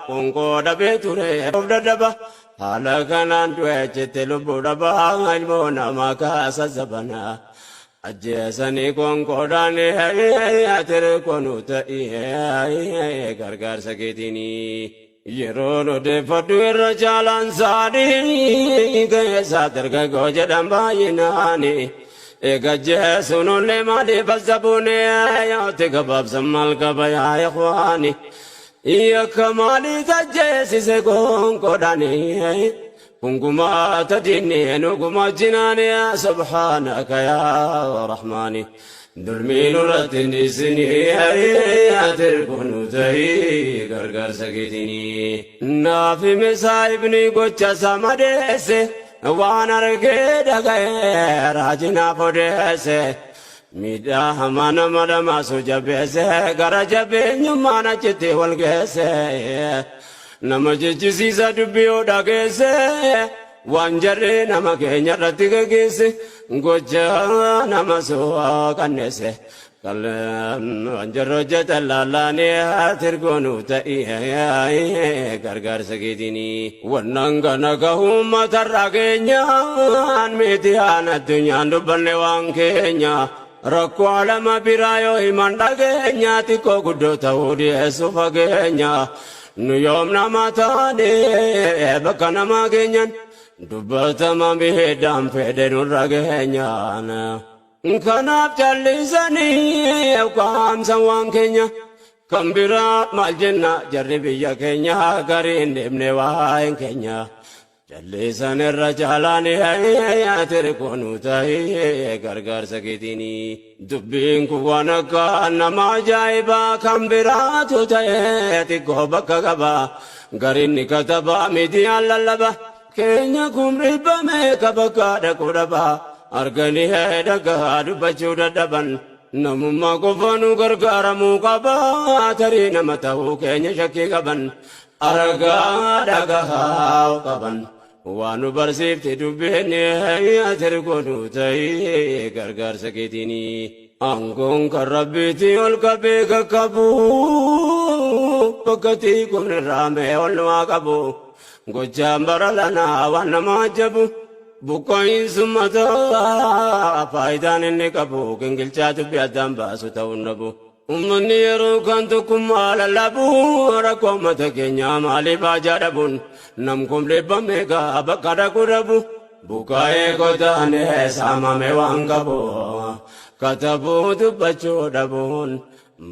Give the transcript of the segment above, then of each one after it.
Qoonqoo dhabee ture of dadhaba. Haala kanaan du'e achitti lubbuu dhaba. Ilmoo namaa kaasa zabana. Ajjeesanii qoonqoodhaan tirkoonu ta'ii gargaarsa keetiinii. Yeroon odeeffadhu irra caalaan isaanii keessaa dargaggoo jedhan baay'inaani. Eega jeesuun ollee maaliif azzabuun yootti gabaabsan maal qaba yaa ikhwaani. Yakka maaliif ajjeesise qoonqoodhaani. Kun gumaata diinni nu gumaachinaani subhaanaka yaa rahmaani. Dulmii nurratti hin dhiisinii ati nu ta'ii gargaarsa keetinii. Naaf hime saahibni gocha isaa madeesse waan argee dhaga'ee raajii naaf odeesse. Miidhaa hamaa nama dhamaasu jabeesse gara jabeenyummaan achitti wal geesse. Nama jechisiisa dubbii yoo dhageesse waan jarri nama keenya irratti geggeesse gocha nama su'aa qanneesse. Waan jarri hojjetan laallaanii tirgoonuu ta'ii gargaarsa keetinii. Wannan kana gahu uummatarraa keenyaan miidiyaan addunyaan dubbanne waan keenya. Rakkoo alama biraa yoo himan dhageenya xiqqoo guddoo ta'uu dhiyeessu fageenya. Nu yoom nama taane bakka namaa keenyan dubbatama miidhaan fedhe nurra geenyaan. Kanaaf callisanii ukkaamsan waan keenya. Kan biraa maal jenna jarri biyya keenya gariin deemne waa'een keenya. Jallisan irra caalaan tirkoonu ta'ee gargaarsa keetiinii. Dubbiin kun waan akka nama ajaa'ibaa kan biraatu ta'ee xiqqoo bakka qaba. Gariin ni kataba miidiyaan lallaba. Keenya kun ribbame ka bakka dhaquu dhaba. Arganii dhagaa dubbachuu dadhaban. Namummaa qofa nu gargaaramuu qaba. Tarii nama ta'uu keenya shakkii qaban. Argaa dhagahaa qaban. Waan nu barsiifte dubbiin tirgoonu ta'ee gargaarsa keetiinii. Aangoon kan rabbiitii ol qabee kakkabu. Bakka tiikuun irraa mee ol nu haa qabu. Gochaan bara lanaa waan nama ajabu. Buqqa'iinsi uummataa faayidaan inni qabu gingilchaa dubbii addaan baasu ta'uu dhabu. Uummanni yeroo kan tokkummaa lallabu rakkoo uummata keenyaa maaliif haajaa dhabuun nam kun dhibba meeqa bakka dhaqu dhabu. Buqqaa'ee godaanee saamame waan qabu katabuu dubbachuu dhabuun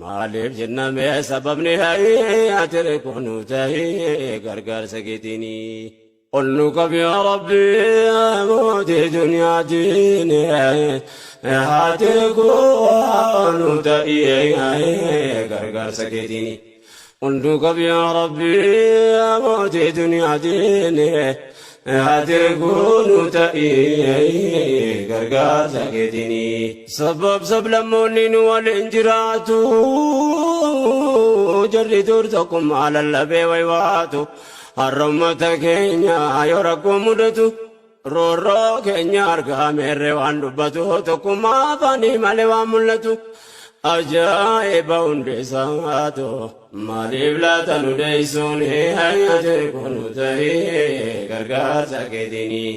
maaliif jennamee sababni ati kunuu ta'ee gargaarsa keetiinii. Ol nu qabi yaa Rabbi mootii duniyaa diini haati nu ta'ee gargaarsa keetiini. Ol nu qabi yaa Rabbi mootii duniyaa diini haati nu ta'ee gargaarsa keetiini. Sabab sablammoonni nu waliin jiraatu jarri dur tokkummaa lallabee waywaatu. Har'a uummata keenya yoo rakkoo mudatu roorroo keenya argaa meerree waan dubbatu tokkummaa afaanii malee waan mul'atu ajaa'iba hundeessaatu maaliif laata nu deessuun ati kunu ta'ee gargaarsa keetiinii.